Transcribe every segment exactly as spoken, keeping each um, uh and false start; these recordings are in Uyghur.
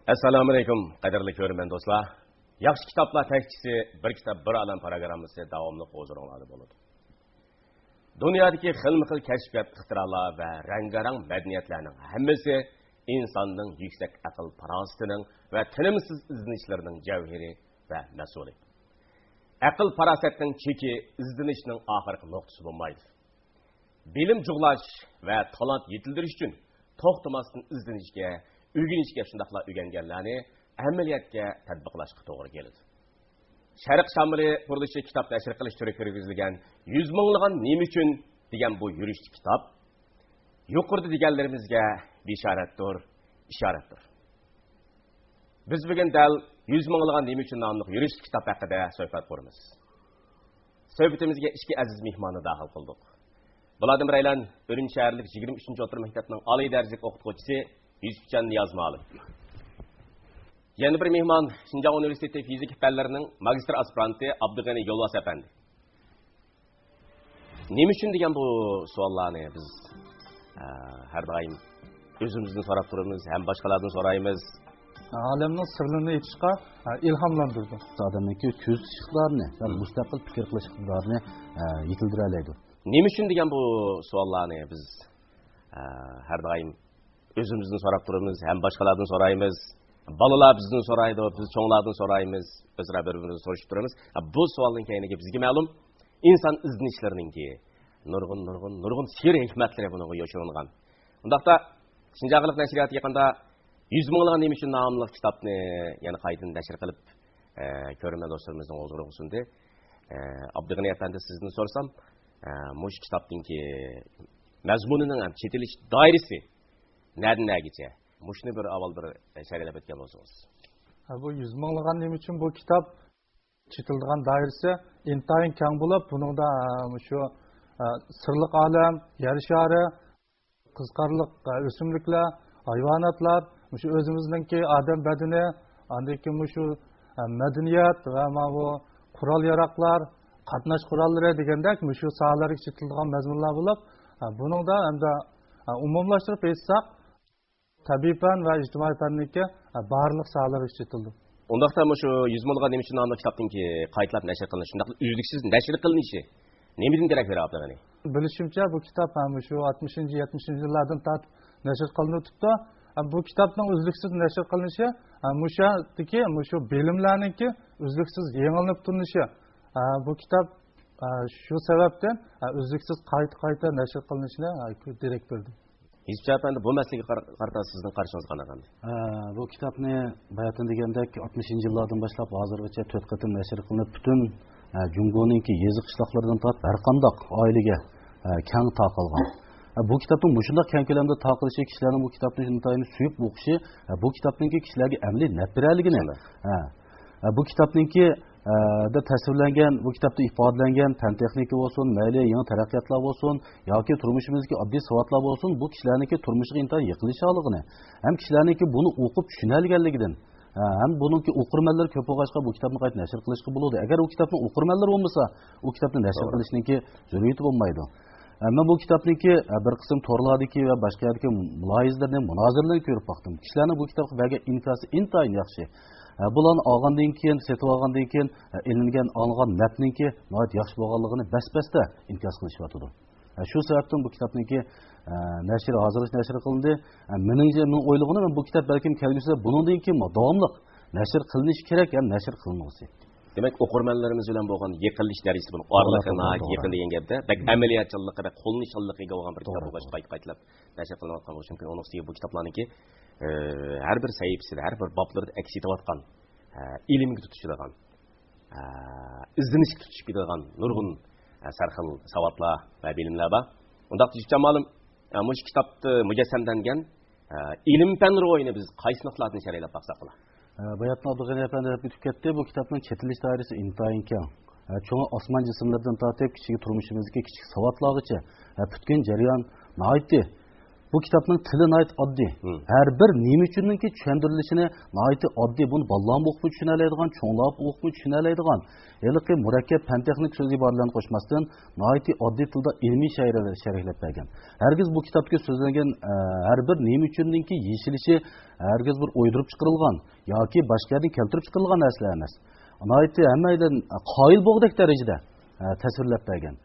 ئەسسالامۇئەلەيكۇم، قەدىرلىك كۆرۈرمەن دوستلار. ياخشى كىتابلار تەكچىسى، بىر كىتاب، بىر ئالەم پروگراممىسى داۋاملىق ھۇزۇرۇڭلاردا بولىدۇ. دۇنيادىكى خىلمۇ خىل كەشپىيات، ئىختىرالار ۋە رەڭگارەڭ مەدەنىيەتلەرنىڭ ھەممىسى ئىنساننىڭ يۈكسەك ئەقىل پاراسىتىنىڭ ۋە تىنىمسىز ئىزدىنىشلىرىنىڭ جەۋھىرى ۋە مەھسۇلى. ئەقىل پاراسەتنىڭ چېكى، ئىزدىنىشنىڭ ئاخىرقى نۇقتىسى بولمايدۇ. بىلىم جۇغلاش ۋە تالانت يېتىلدۈرۈش ئۈچۈن توختىماستىن ئىزدىنىشكە، ئۆگىنىشكە، شۇنداقلا ئۆگەنگەنلەرنى ئەمەلىيەتكە تەتبىقلاشقا توغرا كېلىدۇ. شەرق شامىلى قۇرۇلۇشى كىتاب نەشر قىلىش تۈرى كىرگۈزۈلگەن يۈز مىڭلىغان نېمە ئۈچۈن دېگەن بۇ يۈرۈشلۈك كىتاب يۇقىرىدا دېگەنلىرىمىزگە بېشارەتتۇر، ئىشارەتتۇر. بىز بۈگۈن دەل يۈز مىڭلىغان نېمە ئۈچۈن ناملىق يۈرۈشلۈك كىتاب ھەققىدە سۆھبەت قۇرىمىز. سۆھبىتىمىزگە ئىككى ئەزىز مېھماننى داخىل قىلدۇق. بۇلاردىن بىرەيلەن ئۈرۈمچى شەھەرلىك يىگىرمە ئۈچىنچى ئوتتۇرا مەكتەپنىڭ ئالىي دەرىجىلىك ئوقۇتقۇچىسى يۈسۈپجان نىياز مۇئەللىم. يەنە بىر مېھمان شىنجاڭ ئۇنىۋېرسىتېتى فىزىكا پەنلىرىنىڭ ماگىستىر ئاسپىرانتى ئابدۇغېنى يولۋاس ئەپەندى. نېمە ئۈچۈن دېگەن بۇ سوئاللارنى بىز، ئە، ھەر دائىم ئۆزىمىزدىن سوراپ تۇرىمىز ھەم باشقىلاردىن سورايمىز. ئالەمنىڭ سىرلىرىنى ئېچىشقا، ئە، ئىلھاملاندۇرىدۇ. ئادەمنىڭكى كۆزىتىش ئىقتىدارىنى ۋە مۇستەقىل پىكىر قىلىش ئىقتىدارىنى، ئە، يېتىلدۈرەلەيدۇ. نېمە ئۈچۈن دېگەن بۇ سوئاللارنى بىز، ئە، ھەر دائىم ئۆزىمىزدىن سوراپ تۇرىمىز ھەم باشقىلاردىن سورايمىز. بالىلار بىزدىن سورايدۇ، بىز چوڭلاردىن سورايمىز، ئۆزئارا بىر-بىرىمىزدىن سورىشىپ تۇرىمىز. بۇ سوئالنىڭ كەينىدىكى بىزگە مەلۇم ئىنسان ئىزدىنىشلىرىنىڭكى نۇرغۇن، نۇرغۇن، نۇرغۇن سىر ھېكمەتلىرى بۇنىڭغا يوشۇرۇنغان. ئۇنداقتا شىنجاڭ خەلق نەشرىياتى يېقىندا يۈز مىڭلىغان نېمە ئۈچۈن ناملىق كىتابنى يەنە قايتىدىن نەشر قىلىپ، ئە، كۆرۈرمەن دوستلىرىمىزنىڭ ھۇزۇرىغا سۇندى. ئە، ئابدۇغېنى ئەپەندى، سىزدىن سورىسام، ئە، مۇشۇ كىتابنىڭكى مەزمۇنىنىڭ ھەم چېتىلىش دائىرىسى نەدىن نەگىچە؟ مۇشۇنى بىر ئاۋۋال بىر شەرھلەپ ئۆتكەن بولسىڭىز. ھە، بۇ يۈز مىڭلىغان نېمە ئۈچۈن بۇ كىتاب چېتىلىدىغان دائىرىسى ئىنتايىن كەڭ بولۇپ، بۇنىڭدا، ھە، مۇشۇ، ھە، سىرلىق ئالەم، يەر شارى، قىزىقارلىق، ھە، ئۆسۈملۈكلەر، ھايۋاناتلار، مۇشۇ ئۆزىمىزنىڭكى ئادەم بەدىنى، ئاندىن كېيىن مۇشۇ، ھە، مەدەنىيەت ۋە ماۋۇ قورال ياراغلار، قاتناش قوراللىرى دېگەندەك مۇشۇ ساھەلەرگە چېتىلىدىغان مەزمۇنلار بولۇپ، ھە، بۇنىڭدا ئەمدى، ھە، ئومۇملاشتۇرۇپ ئېيتساق، تەبىئىي پەن ۋە ئىجتىمائىي پەننىڭكى، ھە، بارلىق ساھەلىرى ئىشلىتىلدى. ئۇنداقتا مۇشۇ يۈز مىڭلىغان نېمە ئۈچۈن ناملىق كىتابنىڭكى قايتىلاپ نەشر قىلىنىشى، شۇنداقلا ئۈزلۈكسىز نەشر قىلىنىشى نېمىدىن دېرەك بېرە، ئابدۇغېنى؟ بىلىشىمچە، بۇ كىتاب، ھە، مۇشۇ ئاتمىشىنچى، يەتمىشىنچى يىللاردىن تارتىپ نەشر قىلىنىپ تۇرۇپتۇ. ھە، بۇ كىتابنىڭ ئۈزلۈكسىز نەشر قىلىنىشى، ھە، مۇشۇ يەردىكى مۇشۇ بىلىملەرنىڭكى ئۈزلۈكسىز يېڭىلىنىپ تۇرۇلۇشى، ھە، بۇ كىتاب، ھە، شۇ سەۋەبتىن، ھە، ئۈزلۈكسىز قايتا-قايتا نەشر قىلىنىشىنى، ھە، دېرەك بېرىدۇ. يۈسۈپ ئەپەندى، بۇ مەسىلىگە قار-، قارىتا سىزنىڭ قارىشىڭىز قانداق ئەمدى؟ ئە، بۇ كىتابنى باياتىن دېگەندەك، ئاتمىشىنچى يىللاردىن باشلاپ ھازىرغىچە تۆت قېتىم نەشر قىلىنىپ، پۈتۈن، ئە، جۇڭگونىڭكى يېزا قىشلاقلىرىدىن تارتىپ ھەر قانداق ئائىلىگە، ئە، كەڭ تارقالغان. ئە، بۇ كىتابنىڭ مۇشۇنداق كەڭ كۆلەمدە تارقىلىشى، كىشىلەرنىڭ بۇ كىتابنى ئىنتايىن سۆيۈپ ئوقۇشى، ئە، بۇ كىتابنىڭكى كىشىلەرگە ئەمەلىي نەپ بېرەلىگىنى. شۇنداق. ئە، ئە، بۇ كىتابنىڭكى، ئە، دە تەسۋىرلەنگەن، بۇ كىتابتا ئىپادىلەنگەن پەن تېخنىكا بولسۇن، مەيلى يېڭى تەرەققىياتلار بولسۇن ياكى تۇرمۇشىمىزدىكى ئاددىي ساۋاتلار بولسۇن، بۇ كىشىلەرنىڭكى تۇرمۇشىغا ئىنتايىن يېقىنلىشالىغىنى ھەم كىشىلەرنىڭكى بۇنى ئوقۇپ چۈشىنەلىگەنلىكىدىن، ئە، ھەم بۇنىڭكى ئوقۇرمەنلىرى كۆپ بولغاچقا، بۇ كىتابنى قايتا نەشر قىلىشقا بولىدۇ. ئەگەر ئۇ كىتابنىڭ ئوقۇرمەنلىرى بولمىسا، ئۇ كىتابنى نەشر توغرا. قىلىشنىڭكى زۆرۈرىيىتى بولمايدۇ. ئەمما بۇ كىتابنىڭكى، ئە، بىر قىسىم تورلاردىكى ۋە باشقا يەردىكى مۇلاھىزىلىرىنى، مۇنازىرىلىرىنى كۆرۈپ باقتىم. كىشىلەرنىڭ بۇ كىتابقا بەرگەن ئىنكاسى ئىنتايىن ياخشى. ئە، بۇلارنى ئالغاندىن كېيىن، سېتىۋالغاندىن كېيىن، ئە، ئېلىنگەن، ئالغان نەپنىڭكى ناھايىتى ياخشى بولغانلىقىنى بەس-بەستە ئىنكاس قىلىشىۋاتىدۇ. ئە، شۇ سەۋەبتىن بۇ كىتابنىڭكى، ئە، نەشرى ھازىرغىچە نەشر قىلىندى. ئە، مېنىڭچە، مېنىڭ ئويلىغىنىم، بۇ كىتاب بەلكىم كەلگۈسىدە بۇنىڭدىن كېيىنمۇ داۋاملىق نەشر قىلىنىشى كېرەك ھەم نەشر قىلىنغۇسى. دېمەك، ئوقۇرمەنلىرىمىز بىلەن بولغان يېقىنلىشىش دەرىجىسى بۇنىڭ ئارىلىقى توغرا، ناھايىتى توغرا. يېقىن دېگەن گەپتە، بەك ئەمەلىيەتچانلىقى، بەك قوللىنىشچانلىقىغا بولغان بىر كىتاب توغرا، بولغاچقا، توغرا. قايتا-قايتىلاپ نەشر قىلىنىۋاتقان بولۇشى مۇمكىن. ئۇنىڭ ئۈستىگە بۇ كىتابلارنىڭكى، ئە، ھەر بىر سەھىپىسىدە، ھەر بىر بابلىرىدا ئەكس ئېتىۋاتقان، ئە، ئىلىمگە تۇتىشىدىغان، ئە، ئىزدىنىشكە تۇتۇشۇپ كېتىدىغان نۇرغۇن، ئە، سەرخىل ساۋاتلار ۋە بىلىملەر بار. ئۇنداقتا، يۈسۈپجان مۇئەللىم، ئە، مۇشۇ كىتابتا مۇجەسسەملەنگەن، ئە، ئىلىم-پەن روھىنى بىز قايسى نۇقتىلاردىن شەرھلەپ باقساق بولا؟ ئە، باياتىن ئابدۇغېنى ئەپەندى دەپ ئۆتۈپ كەتتى، بۇ كىتابنىڭ چېتىلىش دائىرىسى ئىنتايىن كەڭ. ئە، چوڭى ئاسمان جىسىملىرىدىن تارتىپ كىچىكى تۇرمۇشىمىزدىكى كىچىك ساۋاتلارغىچە، ئە، پۈتكۈل جەريان ناھايىتى بۇ كىتابنىڭ تىلى ناھايىتى ئاددىي. مم. ھەر بىر نېمە ئۈچۈننىڭكى چۈشەندۈرۈلۈشىنى ناھايىتى ئاددىي. بۇنى بالىلارمۇ ئوقۇپمۇ چۈشىنەلەيدىغان، چوڭلارمۇ ئوقۇپمۇ چۈشىنەلەيدىغان، ھېلىقى مۇرەككەپ پەن تېخنىك سۆز ئىبارىلەرنى قوشماستىن، ناھايىتى ئاددىي تىلدا ئىلمىي شەرھ-، شەرھلەپ بەرگەن. ھەرگىز بۇ كىتابتىكى سۆزلەنگەن، ئە، ھەر بىر نېمە ئۈچۈننىڭكى يېشىلىشى ھەرگىز بىر ئويدۇرۇپ چىقىرىلغان ياكى باشقا يەردىن كەلتۈرۈپ چىقىرىلغان نەرسىلەر ئەمەس. ناھايىتى ھەممەيلەن قايىل بولغۇدەك دەرىجىدە، ئە، تەسۋىرلەپ بەرگەن.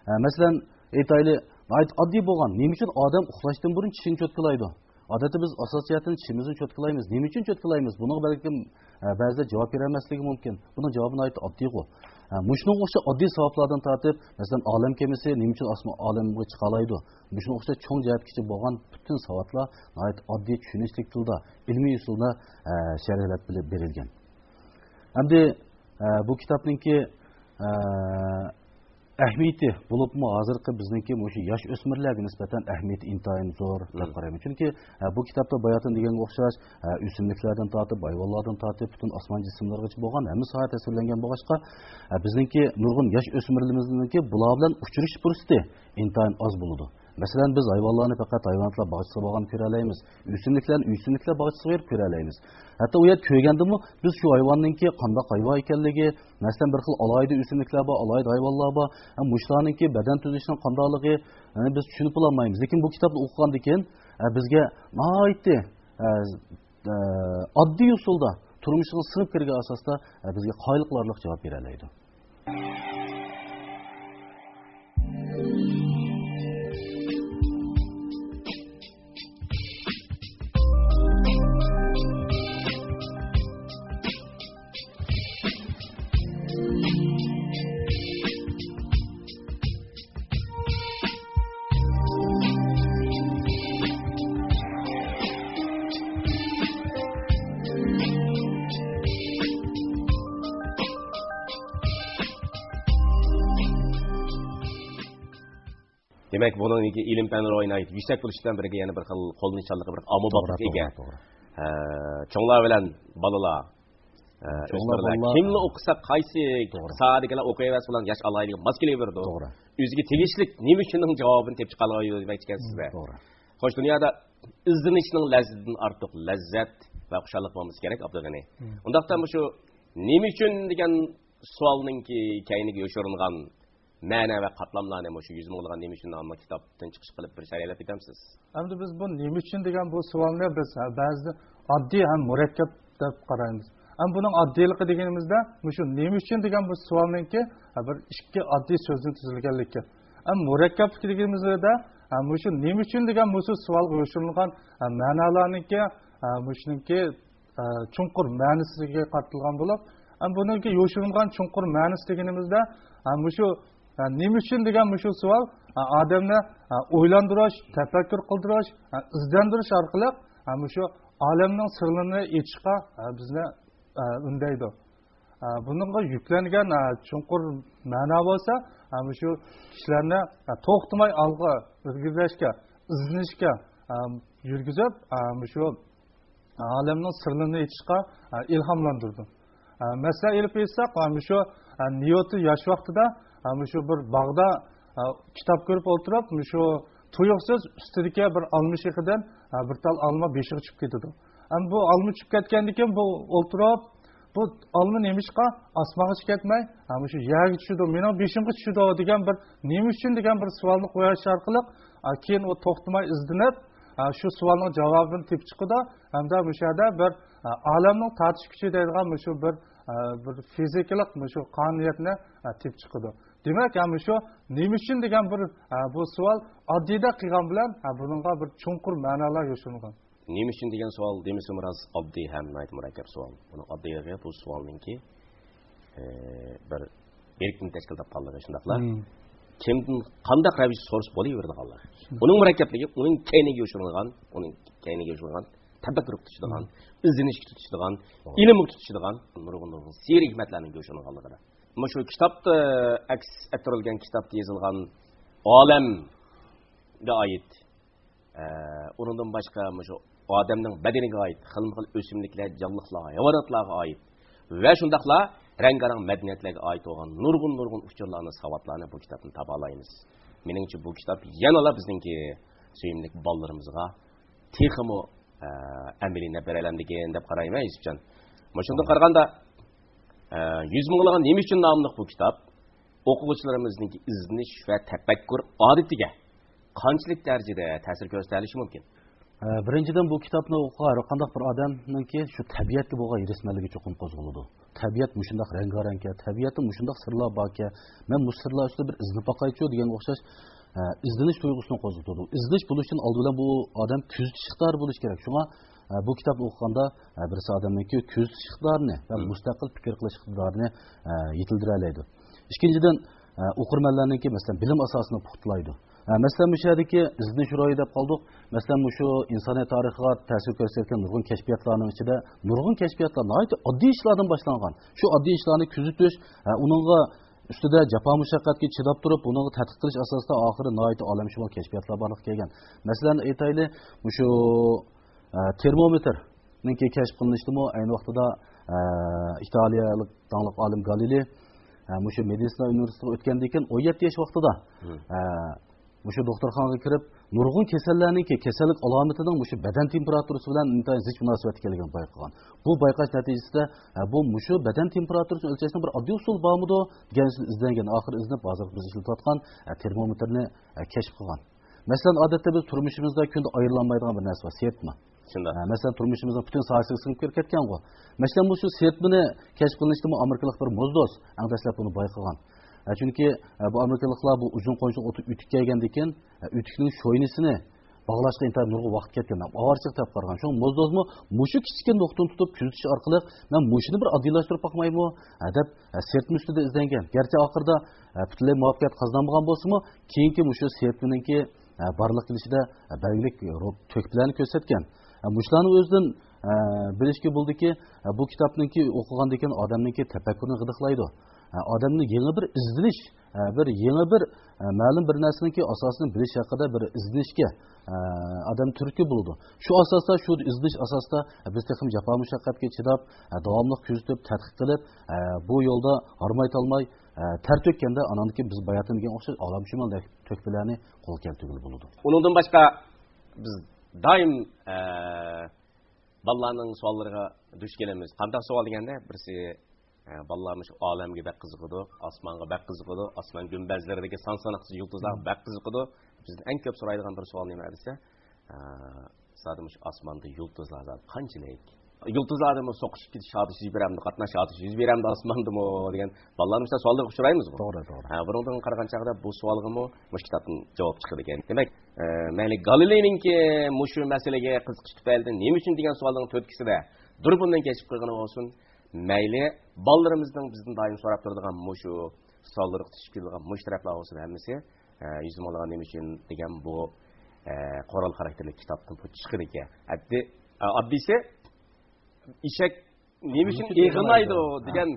ئە، مەسىلەن، ئېيتايلى، ناھايىتى ئاددىي بولغان، نېمە ئۈچۈن ئادەم ئۇخلاشتىن بۇرۇن چىشىنى چوتكىلايدۇ؟ ئادەتتە بىز ئاساسىي جەھەتتىن چىشىمىزنى چوتكىلايمىز. نېمە ئۈچۈن چوتكىلايمىز؟ بۇنىڭغا بەلكىم، ئە، بەزىلەر جاۋاب بېرەلمەسلىكى مۇمكىن. بۇنىڭ جاۋابى ناھايىتى ئاددىيغۇ. ئە، مۇشۇنىڭغا ئوخشاش ئاددىي سەۋەبلەردىن تارتىپ، مەسىلەن، ئالەم كېمىسى نېمە ئۈچۈن ئاسمان ئالەمگە چىقالايدۇ؟ مۇشۇنىڭغا ئوخشاش چوڭ جەھەتكىچە بولغان پۈتۈن سەۋەبلەر ناھايىتى ئاددىي، چۈشىنىشلىك تىلدا، ئىلمىي ئۇسۇلدا، ئە، شەرھلەپ بىلىپ بېرىلگەن. ئەمدى، ئە، بۇ كىتابنىڭكى، ئە، ئەھمىيىتى، بولۇپمۇ ھازىرقى بىزنىڭكى مۇشۇ ياش ئۆسمۈرلەرگە نىسبەتەن ئەھمىيىتى ئىنتايىن زور دەپ قارايمەن. چۈنكى، ئە، بۇ كىتابتا باياتىن دېگەنگە ئوخشاش، ئە، ئۆسۈملۈكلەردىن تارتىپ، ھايۋانلاردىن تارتىپ، پۈتۈن ئاسمان جىسىملىرىغىچە بولغان ھەممە ساھە تەسۋىرلەنگەن بولغاچقا، ئە، بىزنىڭكى نۇرغۇن ياش ئۆسمۈرلىرىمىزنىڭكى بۇلار بىلەن ئۇچرىشىش پۇرسىتى ئىنتايىن ئاز بولىدۇ. مەسىلەن، بىز ھايۋانلارنى پەقەت ھايۋاناتلار باغچىسىغا بارغاندا كۆرەلەيمىز. ئۆسۈملۈكلەرنى ئۆسۈملۈكلەر باغچىسىغا بېرىپ كۆرەلەيمىز. ھەتتا ئۇ يەردە كۆرگەندىمۇ، بىز شۇ ھايۋاننىڭكى قانداق ھايۋان ئىكەنلىكى، مەسىلەن، بىر خىل ئالاھىدە ئۆسۈملۈكلەر بار، ئالاھىدە ھايۋانلار بار. ھەم مۇشۇلارنىڭكى بەدەن تۈزۈلۈشىنىڭ قانداقلىقى، يەنى بىز چۈشىنىپ بولالمايمىز. لېكىن بۇ كىتابنى ئوقۇغاندىن كېيىن، ئە، بىزگە ناھايىتى، ئە، ئە، ئاددىي ئۇسۇلدا، تۇرمۇشىغا سىڭىپ كىرگەن ئاساستا، ئە، بىزگە قايىل قىلارلىق جاۋاب بېرەلەيدۇ. دېمەك، بۇنىڭ ئىلىم پەن روھى ناھايىتى يۈكسەك بولۇش بىلەن بىرگە يەنە بىر خىل قوللىنىشچانلىقى، بىر توغرا، ئاممىبابلىققا ئىگە. توغرا، توغرا. ھە، چوڭلار بىلەن بالىلار، ھە، چوڭلار، ئۆسمۈرلەر، بالىلار، كىملا ھە. ئوقۇسا، قايسى توغرا. ساھەدىكىلەر ئوقۇيۋەرسە، بۇلارنىڭ ياش ئالاھىدىلىكىگە ماس كېلىۋېرىدۇ. توغرا. ئۆزىگە تېگىشلىك نېمە ئۈچۈننىڭ جاۋابىنى تېپىپ چىقالىغان يول دېمەكچى ئىكەنسىز-دە. توغرا. خوش، دۇنيادا ئىزدىنىشنىڭ لەززىتىدىن ئارتۇق لەززەت ۋە خۇشاللىق بولمىسا كېرەك، ئابدۇغېنى. مم. ئۇنداقتا مۇشۇ نېمە ئۈچۈن دېگەن سوئالنىڭكى كەينىگە يوشۇرۇنغان مەنە ۋە قاتلاملارنى مۇشۇ يۈز مىڭلىغان نېمە ئۈچۈن ناملىق كىتابتىن چىقىش قىلىپ بىر سەرھەللەپ ئۆتەمسىز؟ ئەمدى بىز بۇ نېمە ئۈچۈن دېگەن بۇ سوئالنى بىز، ھە، بەزىدە ئاددىي ھەم مۇرەككەپ دەپ قارايمىز. ئەمما بۇنىڭ ئاددىيلىقى دېگىنىمىزدە، مۇشۇ نېمە ئۈچۈن دېگەن بۇ سوئالنىڭكى، ھە، بىر ئىككى ئاددىي سۆزدىن تۈزۈلگەنلىكى. ئەمما مۇرەككەپلىكى دېگىنىمىزدە، ھە، مۇشۇ نېمە ئۈچۈن دېگەن مۇشۇ سوئالغا يوشۇرۇنغان، ھە، مەنالارنىڭكى، ھە، مۇشۇنىڭكى ئە، چوڭقۇر مەنىسىگە قارىتىلغان بولۇپ، ئەمما بۇنىڭكى يوشۇرۇنغان چوڭقۇر مەنىسى دېگىنىمىزدە، ئە، مۇشۇ، ئە، نېمە ئۈچۈن دېگەن مۇشۇ سوئال، ئە، ئادەمنى، ئە، ئويلاندۇرۇش، تەپەككۇر قىلدۇرۇش، ئە، ئىزدەندۈرۈش ئارقىلىق، ئە، مۇشۇ ئالەمنىڭ سىرلىرىنى ئېچىشقا، ئە، بىزنى، ئە، ئۈندەيدۇ. ئە، بۇنىڭغا يۈكلەنگەن، ئە، چوڭقۇر مەنا بولسا، ئە، مۇشۇ كىشىلەرنى، ئە، توختىماي ئالغا ئىلگىرىلەشكە، ئىزدىنىشكە، ئە، يۈرگۈزۈپ، ئە، مۇشۇ ئالەمنىڭ سىرلىرىنى ئېچىشقا، ئە، ئىلھاملاندۇردى. ئە، مەسىلەن ئېلىپ ئېيتساق، ئە، مۇشۇ، ئە، نيۇتون ياش ۋاقتىدا، ئە، مۇشۇ بىر باغدا، ئە، كىتاب كۆرۈپ ئولتۇرۇپ، مۇشۇ تۇيۇقسىز ئۈستىدىكى بىر ئالما شېخىدىن، ئە، بىر تال ئالما بېشىغا چۈشۈپ كېتىدۇ. ئەمما بۇ ئالما چۈشۈپ كەتكەندىن كېيىن بۇ ئولتۇرۇپ، بۇ ئالما نېمىشقا ئاسمانغا چۈشۈپ كەتمەي، ھە، مۇشۇ يەرگە چۈشىدۇ، مېنىڭ بېشىمغا چۈشىدۇ دېگەن بىر نېمە ئۈچۈن دېگەن بىر سوئالنى قويۇش ئارقىلىق، ئا، كېيىن ئۇ توختىماي ئىزدىنىپ، ئا، شۇ سوئالنىڭ جاۋابىنى تېپىپ چىقىدۇ ھەمدە مۇشۇ يەردە بىر، ئا، ئالەمنىڭ تارتىش كۈچى دەيدىغان مۇشۇ بىر، ئا، بىر فىزىكىلىق مۇشۇ قانۇنىيەتنى، ئا، تېپىپ چىقىدۇ. دېمەك، ھە، مۇشۇ نېمە ئۈچۈن دېگەن بىر، ئا، بۇ سوئال ئاددىيدەك قىلغان بىلەن، ھە، بۇنىڭغا بىر چوڭقۇر مەنالار يوشۇرۇنغان. نېمە ئۈچۈن دېگەن سوئال دېمىسىمۇ راست، ئاددىي ھەم ناھايىتى مۇرەككەپ سوئال. بۇنىڭ ئاددىيلىقى بۇ سوئالنىڭكى، ئى، بىر ئىركنى تەشكىل تاپقانلىقى شۇنداقلا، مم، كىمدىن قانداق رەۋىشتە سورىسا بولۇۋېرىدىغانلىقى. شۇنداق. ئۇنىڭ مۇرەككەپلىكى، ئۇنىڭ كەينىگە يوشۇرۇنغان، ئۇنىڭ كەينىگە يوشۇرۇنغان تەپەككۇرغا تۇتىشىدىغان، مم، ئىزدىنىشكە تۇتىشىدىغان، توغرا، ئىلىمغا تۇتىشىدىغان نۇرغۇن، نۇرغۇن سىر ھېكمەتلەرنىڭ يوشۇرۇنغانلىقىدا. مۇشۇ كىتابتا ئەكس ئەتتۈرۈلگەن، كىتابتا يېزىلغان ئالەمگە ئائىت ئە، ئۇنىڭدىن باشقا مۇشۇ ئادەمنىڭ بەدىنىگە ئائىت خىلمۇ خىل ئۆسۈملۈكلەر، جانلىقلار، ھايۋاناتلارغا ئائىت ۋە شۇنداقلا رەڭگارەڭ مەدەنىيەتلەرگە ئائىت بولغان نۇرغۇن، نۇرغۇن ئۇچۇرلارنى، ساۋاتلارنى بۇ كىتابتىن تاپالايمىز. مېنىڭچە، بۇ كىتاب يەنىلا بىزنىڭكى سۆيۈملۈك بالىلىرىمىزغا تېخىمۇ، ئە، ئەمەلىي نەپ بېرەلەمدىكىن دەپ قارايمەن، يۈسۈپجان. مۇشۇندىن قارىغاندا، ئە، يۈز مۇڭلىغان نېمە ئۈچۈن ناملىق بۇ كىتاب ئوقۇغۇچىلىرىمىزنىڭكى ئىزدىنىش ۋە تەپەككۇر ئادىتىگە قانچىلىك دەرىجىدە تەسىر كۆرسىتەلىشى مۇمكىن؟ ئە، بىرىنچىدىن، بۇ كىتابنى ئوقۇغان ھەر قانداق بىر ئادەمنىڭكى شۇ تەبىئەتكە بولغان ھېرىس-مەنلىكى چوقۇم قوزغىلىدۇ. تەبىئەت مۇشۇنداق رەڭگارەڭكەن، تەبىئەتتە مۇشۇنداق سىرلار باركەن، مەن مۇشۇ سىرلار ئۈستىدە بىر ئىزدىنىپ باقايچۇ دېگەنگە ئوخشاش، ئە، ئىزدىنىش تۇيغۇسىنى قوزغىتىدۇ. ئىزدىنىش بولۇشتىن ئالدى بىلەن بۇ ئادەم كۆزىتىش ئىقتىدارى بولۇشى كېرەك. شۇڭا، ئە، بۇ كىتابنى ئوقۇغاندا، ئە، بىرسى ئادەمنىڭكى كۆزىتىش ئىقتىدارىنى ۋە مۇستەقىل پىكىر قىلىش ئىقتىدارىنى، ئە، يېتىلدۈرەلەيدۇ. ئىككىنچىدىن، ئە، ئوقۇرمەنلەرنىڭكى، مەسىلەن، بىلىم ئاساسىنى پۇختىلايدۇ. ئە، مەسىلەن، مۇشۇ يەردىكى ئىزدىنىش روھى دەپ قالدۇق. مەسىلەن، مۇشۇ ئىنسانىيەت تارىخىغا تەسىر كۆرسەتكەن نۇرغۇن كەشپىياتلارنىڭ ئىچىدە نۇرغۇن كەشپىياتلار ناھايىتى ئاددىي ئىشلاردىن باشلانغان. شۇ ئاددىي ئىشلارنى كۆزىتىش، ئە، ئۇنىڭغا ئۈستىدە جاپا مۇشەققەتكە چىداپ تۇرۇپ، ئۇنىڭغا تەتقىق قىلىش ئاساسىدا ئاخىرى ناھايىتى ئالەمشۇمۇل كەشپىياتلار بارلىققا كەلگەن. مەسىلەن، ئېيتايلى، مۇشۇ، ئە، تېرمومېتىرنىڭكى كەشىپ قىلىنىشىدىمۇ ئەينى ۋاقتىدا، ئە، ئىتالىيەلىك داڭلىق ئالىم گالىلېي، ئە، مۇشۇ مېدىتسىنا ئۇنىۋېرسىتېتىغا ئۆتكەندىن كېيىن، ئون يەتتە ياش ۋاقتىدا، ئە، مۇشۇ دوختۇرخانىغا كىرىپ، نۇرغۇن كېسەللەرنىڭكى كېسەللىك ئالامىتىنىڭ مۇشۇ بەدەن تېمپېراتۇرىسى بىلەن ئىنتايىن زىچ مۇناسىۋەتكە كەلگىنىنى بايقىغان. بۇ بايقاش نەتىجىسىدە، ئە، بۇ مۇشۇ بەدەن تېمپېراتۇرىسىنى ئۆلچەشنىڭ بىر ئاددىي ئۇسۇلى بارمىدۇ دېگەن ئىزدەنگەن. ئاخىرى ئىزدىنىپ، ھازىرقى بىز ئىشلىتىۋاتقان، ئە، تېرمومېتىرنى، ئە، كەشىپ قىلغان. مەسىلەن، ئادەتتە بىز تۇرمۇشىمىزدا كۈندە ئايرىلالمايدىغان بىر نەرسە بار، سىرىتما. شۇنداق. ئە، مەسىلەن، تۇرمۇشىمىزنىڭ پۈتۈن ساھەسىگە سىڭىپ كىرىپ كەتكەنغۇ. مەسىلەن، مۇشۇ سىرىتمىنى كەشىپ قىلىنىشتىمۇ ئامېرىكىلىق بىر موزدوز ئەڭ دەسلەپ بۇنى بايقىغان. ئە، چۈنكى، ئە، بۇ ئامېرىكىلىقلار بۇ ئۇزۇن قونچىلىق ئوتتۇرا ئۆتۈك كەلگەندىن كېيىن، ئە، ئۆتۈكنىڭ شوينىسىنى باغلاشقا ئىنتايىن نۇرغۇن ۋاقىت كەتكەن، ئاۋارىچىلىق تېپىپ قارىغان. شۇڭا موزدوزمۇ مۇشۇ كىچىككىنە نۇقتىنى تۇتۇپ كۆزىتىش ئارقىلىق، مەن مۇشۇنى بىر ئاددىيلاشتۇرۇپ باقمايمۇ، ئە، دەپ، ئە، سىرىتما ئۈستىدە ئىزدەنگەن. گەرچە ئاخىرىدا، ئە، پۈتۈنلەي مۇۋەپپەقىيەت قازىنالمىغان بولسىمۇ، كېيىنكى مۇشۇ سىرىتمىنىڭكى، ئە، بارلىققا كېلىشىدە، ئە، بەلگىلىك رو-، تۆھپىلەرنى كۆرسەتكەن. ئە، مۇشۇلارنى ئۆزىدىن، ئە، بىلىشكە بولىدۇكى، ئە، بۇ كىتابنىڭكى ئوقۇغاندىن كېيىن ئادەمنىڭكى تەپەككۇرىنى غىدىقلايدۇ. ئە، ئادەمنى يېڭى بىر ئىزدىنىش، ئە، بىر يېڭى بىر، ئە، مەلۇم بىر نەرسىنىڭكى ئاساسىنى بىلىش ھەققىدە بىر ئىزدىنىشكە، ئە، ئادەم تۈرتكە بولىدۇ. شۇ ئاساستا، شۇ ئىزدىنىش ئاساسىدا، ئە، بىز تېخىمۇ جاپا مۇشەققەتكە چىداپ، ئە، داۋاملىق كۆزىتىپ، تەتقىق قىلىپ، ئە، بۇ يولدا ھارماي تالماي، ئە، تەر تۆككەندە، ئانان كېيىن بىز باياتىن دېگەن ئوخشاش ئالەمشۇمۇل تۆھپىلەرنى قولغا كەلتۈرگىلى بولىدۇ. ئۇنىڭدىن باشقا، بىز دائىم، ئە، بالىلارنىڭ سوئاللىرىغا دۇچ كېلىمىز. قانداق سوئال دېگەندە، بىرسى، ئە، بالىلار مۇشۇ ئالەمگە بەك قىزىقىدۇ، ئاسمانغا بەك قىزىقىدۇ، ئاسمان گۈمبەزلىرىدىكى سان ساناقسىز يۇلتۇزلارغا بەك قىزىقىدۇ. بىزدىن ئەڭ كۆپ سورايدىغان بىر سوئال نېمە دېسە، ئە، زادى مۇشۇ ئاسماندا يۇلتۇزلار زادى قانچىلىك؟ يۇلتۇزلاردىمۇ سوقۇشۇپ كېتىش ھادىسىسى يۈز بېرەمدۇ، قاتناش ھادىسىسى يۈز بېرەمدۇ ئاسماندىمۇ دېگەن بالىلار مۇشۇنداق سوئاللارغا ئۇچرايمىزغۇ. توغرا، توغرا. ھە، بۇنىڭدىن قارىغان چاغدا بۇ سوئالغىمۇ مۇشۇ كىتابتىن جاۋاب چىقىدىكەن. دېمەك، ئە، مەيلى گالىلېينىڭكى مۇشۇ مەسىلىگە قىزىقىش تۈپەيلىدىن نېمە ئۈچۈن دېگەن سوئالنىڭ تۈرتكىسىدە دۇربۇندىن كەشىپ قىلغىنى بولسۇن، مەيلى بالىلىرىمىزنىڭ بىزدىن دائىم سوراپ تۇرىدىغان مۇشۇ سوئاللىرىغا تۇتۇشۇپ كېلىدىغان مۇشۇ تەرەپلەر بولسۇن ھەممىسى، ئە، يۈز مىڭلىغان نېمە ئۈچۈن دېگەن بۇ، ئە، قورال خاراكتېرلىك كىتابتىن بۇ چىقىدىكەن. ئاددىي، ئە، ئاددىيسى، ئېشەك نېمە ئۈچۈن ئېغىنايدۇ دېگەن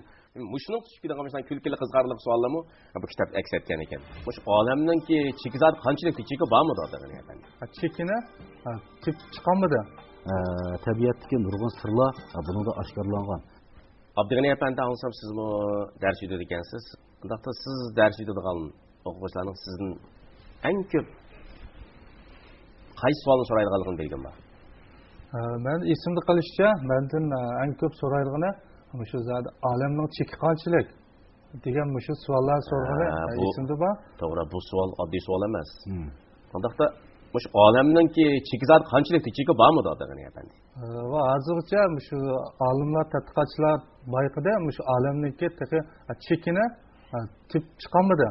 مۇشۇنىڭ تۇتۇشۇپ كېلىدىغان مۇشۇنداق كۈلكىلىك قىزىقارلىق سوئاللارمۇ بۇ كىتاب ئەكس ئەتكەن ئېكەن. مۇشۇ ئالەمنىڭكى چېكى زادى قانچىلىك، چېكى بارمىدۇ دېگەن ئەپەندى. چېكىنى، ھە، تېپىپ چىقالمىدى. ئە، تەبىئەتتىكى نۇرغۇن سىرلار، ئە، بۇنىڭدا ئاشكارىلانغان. ئابدۇغېنى ئەپەندى، ئاڭلىسام سىزمۇ دەرس ئۆتىدىكەنسىز. ئۇنداقتا سىز دەرس ئۆتىدىغان ئوقۇغۇچىلارنىڭ سىزدىن ئەڭ كۆپ قايسى سوئالنى سورايدىغانلىقىنى بىلگۈم بار. ئە، مەن ئېسىمدە قېلىشىچە، مەندىن، ئە، ئەڭ كۆپ سورايدىغىنى مۇشۇ زادى ئالەمنىڭ چېكى قانچىلىك دېگەن مۇشۇ سوئاللار سورىغىنى، ھە، ئە، بۇ ئېسىمدە بار. توغرا، بۇ سوئال ئاددىي سوئال ئەمەس. مم. ئۇنداقتا مۇشۇ ئالەمنىڭكى چېكى زادى قانچىلىك، چېكى بارمۇ دەيدىغىنى ئەپەندى؟ ئە، ۋە ھازىرغىچە مۇشۇ ئالىملار، تەتقىقاتچىلار بايقىدى، مۇشۇ ئالەمنىڭكى تېخى، ئە، چېكىنى، ئە، تېپىپ چىقالمىدى.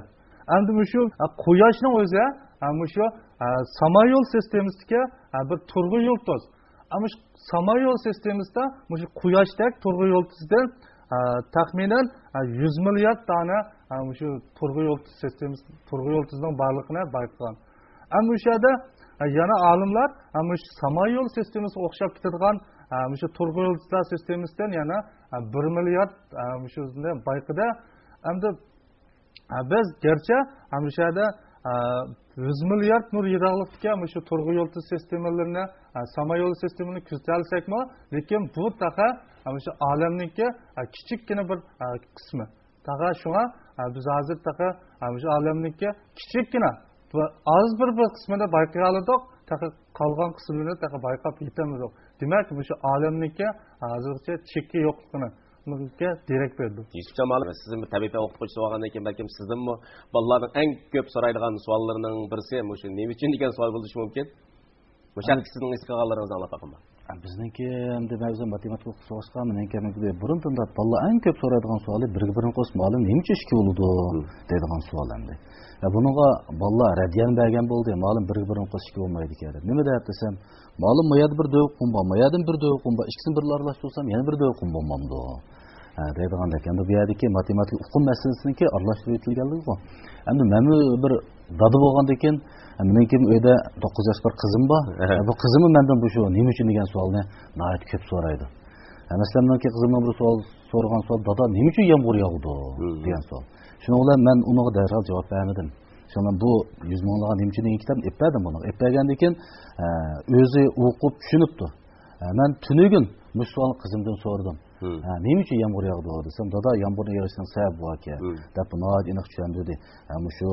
ئەمدى مۇشۇ، ئە، قۇياشنىڭ ئۆزى، ئە، مۇشۇ، ئە، سامايول سىستېمىسىدىكى، ئە، بىر تۇرغۇ يۇلتۇز. ئە، مۇشۇ سامايول سىستېمىسىدا مۇشۇ قۇياشتەك تۇرغۇ يۇلتۇزدىن، ئە، تەخمىنەن، ئە، يۈز مىليارد دانە، ئە، مۇشۇ تۇرغۇ يۇلتۇز سىستېمىسى، تۇرغۇ يۇلتۇزنىڭ بارلىقىنى بايقىغان. ئەمما مۇشۇ يەردە، ئە، يەنە ئالىملار، ئە، مۇشۇ سامايول سىستېمىسىغا ئوخشاپ كېتىدىغان، ئە، مۇشۇ تۇرغۇ يۇلتۇزلار سىستېمىسىدىن يەنە، ئە، بىر مىليارد، ئە، مۇشۇنى بايقىدى. ئەمدى، ئە، بىز گەرچە، ئە، مۇشۇ يەردە، ئە، يۈز مىليارد نۇر يىراقلىقتىكى مۇشۇ تۇرغۇ يۇلتۇز سىستېمىلىرىنى، ئە، سامايول سىستېمىنى كۆزىتەلىسەكمۇ، لېكىن بۇ تېخى، ئە، مۇشۇ ئالەمنىڭكى، ئە، كىچىككىنە بىر، ئە، قىسمى. تاغا شۇڭا، ئە، بىز ھازىر تېخى، ئە، مۇشۇ ئالەمنىڭكى كىچىككىنە بۇ ئاز بىر، بىر قىسمىنى بايقىيالىدۇق، تېخى قالغان قىسمىنى تېخى بايقاپ يېتەلمىدۇق. دېمەك، مۇشۇ ئالەمنىڭكى ھازىرغىچە چېكى يوقلۇقىنى، بۇنىڭكى دېرەك بېرىدۇ. يۈسۈپجان مۇئەللىم، سىزمۇ تەبىئىي پەن ئوقۇتقۇچىسى بولغاندىن كېيىن، بەلكىم سىزدىنمۇ بالىلارنىڭ ئەڭ كۆپ سورايدىغان سوئاللىرىنىڭ بىرسى مۇشۇ «نېمە ئۈچۈن؟» دېگەن سوئال بولۇشى مۇمكىن. مۇشۇ ھەقتە سىزنىڭ ھېس قىلغانلىرىڭىزنى ئاڭلاپ باقايمۇ؟ بىزنىڭكى ئەمدى مەن ئۆزۈم ماتېماتىكا ئوقۇتقۇچىسى بولغاچقا، مېنىڭكى بۇرۇندىن بالىلار ئەڭ كۆپ سورايدىغان سوئالى، «بىرگە بىرنى قوشسا مۇئەللىم نېمە ئۈچۈن ئىككى بولىدۇ؟» دەيدىغان سوئال ئەمدى. ئە، بۇنىڭغا بالىلار رەددىيەنى بەرگەن بولدى، «مۇئەللىم، بىرگە بىرنى قوشسا ئىككى بولمايدىكەن» دەپ. نېمە دەپ دېسەم، «مۇئەللىم، ما يەردە بىر دۆۋە قۇم بار، ما يەردىن بىر دۆۋە قۇم بار، ئىككىسىنى بىرلا ئارىلاشتۇرسام يەنە بىر دۆۋە قۇم بولمامدۇ؟» ھە، دەيدىغاندەك. ئەمدى بۇ يەردىكى ماتېماتىكا ئۇقۇم مەسىلىسىنىڭكى ئارىلاشتۇرۇپ ئېيتىلگەنلىكىغۇ. ئەمدى مەنمۇ بىر دادا بولغاندىكىن، مېنىڭكى ئۆيدە توققۇز ياش بىر قىزىم بار. ئەھە. بۇ قىزىممۇ مەندىن بۇ شۇ «نېمە ئۈچۈن؟» دېگەن سوئالنى ناھايىتى كۆپ سورايدۇ. ھە، مەسىلەن، مېنىڭكى قىزىمنىڭ بىر سوئال سورىغان سوئال، «دادا، نېمە ئۈچۈن يامغۇر ياغىدۇ؟» دېگەن سوئال. شۇنىڭ بىلەن مەن ئۇنىڭغا دەرھال جاۋاب بەرمىدىم. شۇڭا بۇ يۈز مىڭلىغان «نېمە ئۈچۈن؟» دېگەن كىتابنى ئېلىپ بەردىم ئۇنىڭغا. ئېلىپ بەرگەندىن كېيىن، ئە، ئۆزى ئوقۇپ چۈشىنىپتۇ. ئە، مەن تۈنۈگۈن مۇشۇ سوئالنى قىزىمدىن سورىدىم. «ئە، نېمە ئۈچۈن يامغۇر ياغىدۇ؟» دېسەم، «دادا، يامغۇرنىڭ يېغىشىنىڭ سەۋەبى باركەن» دەپ، بۇ ناھايىتى ئېنىق چۈشەندۈردى. ئە، مۇشۇ،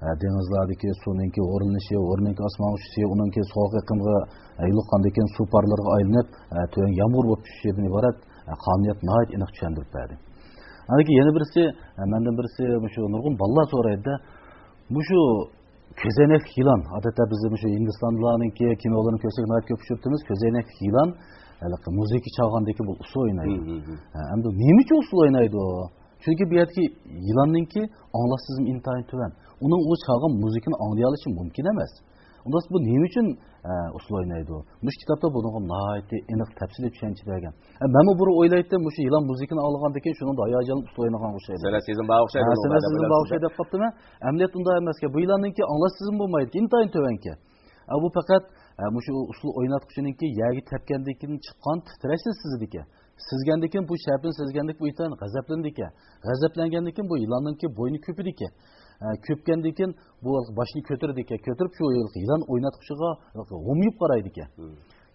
ئە، دېڭىزلاردىكى سۇنىڭكى ھورلىنىشى، ھورنىڭكى ئاسمانغا چۈشۈشى، ئۇنىڭكى سوغۇق ئېقىمغا، ئە، يولۇققاندىن كېيىن سۇ پارلىرىغا ئايلىنىپ، ئە، تۆۋەن يامغۇر بولۇپ چۈشۈشىدىن ئىبارەت، ئە، قانۇنىيەت ناھايىتى ئېنىق چۈشەندۈرۈپ بەردى. ئاندىن كېيىن يەنە بىرسى، ئە، مەندىن بىرسى مۇشۇ نۇرغۇن بالىلار سورايدۇ-دە، مۇشۇ كۆزەينەكلىك يىلان، ئادەتتە بىز مۇشۇ ھىندىستانلارنىڭكى كىنولىرىنى كۆرسەك ناھايىتى كۆپ ئۇچرىتىمىز. كۆزەينەكلىك يىلان، ھېلىقى مۇزىكا چالغاندىكى بۇ ئۇسسۇل ئوينايدۇ. ھە، ئەمدى نېمە ئۈچۈن ئۇسسۇل ئوينايدۇ؟ چۈنكى بۇ يەردىكى يىلاننىڭكى ئاڭلاش سېزىمى ئىنتايىن تۆۋەن. ئۇنىڭ ئۇ چالغان مۇزىكىنى ئاڭلىيالىشى مۇمكىن ئەمەس. ئۇنداق بۇ نېمە ئۈچۈن، ئە، ئۇسسۇل ئوينايدۇ؟ مۇشۇ كىتابتا بۇنىڭغا ناھايىتى ئېنىق، تەپسىلىي چۈشەنچە بەرگەن. ئە، مەنمۇ بۇرۇن ئويلايتتىم، مۇشۇ يىلان مۇزىكىنى ئاڭلىغاندىن كېيىن شۇنىڭدا ھاياجانلىنىپ ئۇسسۇل ئوينىغان ئوخشايدۇ. سەنئەت سېزىم بار ئوخشايدۇ ھە، بۇنىڭدا سەنئەت دەپ سېزىم بار ئويلاپسىز. ئوخشايدۇ دەپ قاپتىمەن. ئەمەلىيەتتە ئۇنداق ئەمەسكەن. بۇ يىلاننىڭكى ئاڭلاش سېزىمى بولمايدىكەن، ئىنتايىن تۆۋەنكەن. ئە، بۇ پەقەت، ئە، مۇشۇ ئۇسسۇل ئويناتقۇچىنىڭكى يەرگە تەپكەندىن كېيىن چىققان تىترەشنى سېزىدىكەن. سىزگەندىن كېيىن بۇ شەپىنى سىزگەندىكىن بۇ ئىنتايىن غەزەپلىنىدىكەن. غەزەپلەنگەندىن كېيىن بۇ يىلاننىڭكى بوينى كۆپىدىكەن. ئە، كۆپكەندىن كېيىن بۇ باشنى كۆتۈرىدىكەن. كۆتۈرۈپ شۇ يىلان ئويناتقۇچىغا ھومىيىپ قارايدىكەن.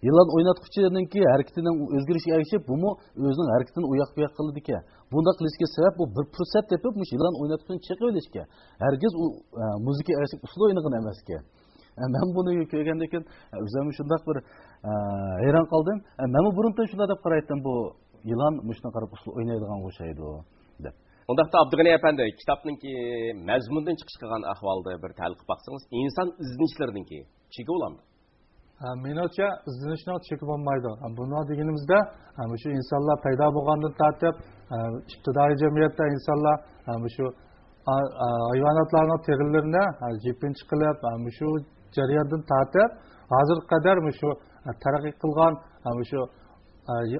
يىلان ئويناتقۇچىنىڭكى ھەرىكىتىنىڭ ئۆزگىرىشىگە ئەگىشىپ، بۇمۇ ئۆزىنىڭ ھەرىكىتىنى ئۇياق-بۇياق قىلىدىكەن. بۇنداق قىلىشقا سەۋەب، بۇ بىر پۇرسەت تېپىپ، مۇشۇ يىلان ئويناتقۇچىنى چېقىۋېلىشكەن. ھەرگىز ئۇ، ئە، مۇزىكا ئەگىشىپ ئۇسسۇل ئوينىغىنى ئەمەسكەن. ئە، مەن بۇنى كۆرگەندىن كېيىن، ئە، ئۆزۈممۇ شۇنداق بىر، ئە، ھەيران قالدىم. ئە، مەنمۇ بۇرۇنقى شۇنداق دەپ قارايتتىم، بۇ يىلان مۇشۇنى قاراپ ئۇسسۇل ئوينايدىغان ئوخشايدۇ، دەپ. ئۇنداقتا ئابدۇغېنى ئەپەندى، كىتابنىڭكى مەزمۇنىدىن چىقىش قىلغان ئەھۋالدا بىر تەھلىل قىلىپ باقسىڭىز، ئىنسان ئىزدىنىشلىرىنىڭكى چېكى بولامدۇ؟ ھە، مېنىڭچە، ئىزدىنىشنىڭ چېكى بولمايدۇ. ھە، بۇنى دېگىنىمىزدە، ھە، مۇشۇ ئىنسانلار پەيدا بولغاندىن تارتىپ، ھە، ئىپتىدائىي جەمئىيەتتە ئىنسانلار، ھە، مۇشۇ، ئا-، ئا-، ھايۋاناتلارنىڭ تېرىلىرىنى، ھە، يېپىنچا قىلىپ، ھە، مۇشۇ جەرياندىن تارتىپ، ھازىرغا قەدەر مۇشۇ، ھە، تەرەققىي قىلغان، ھە، مۇشۇ، ھە،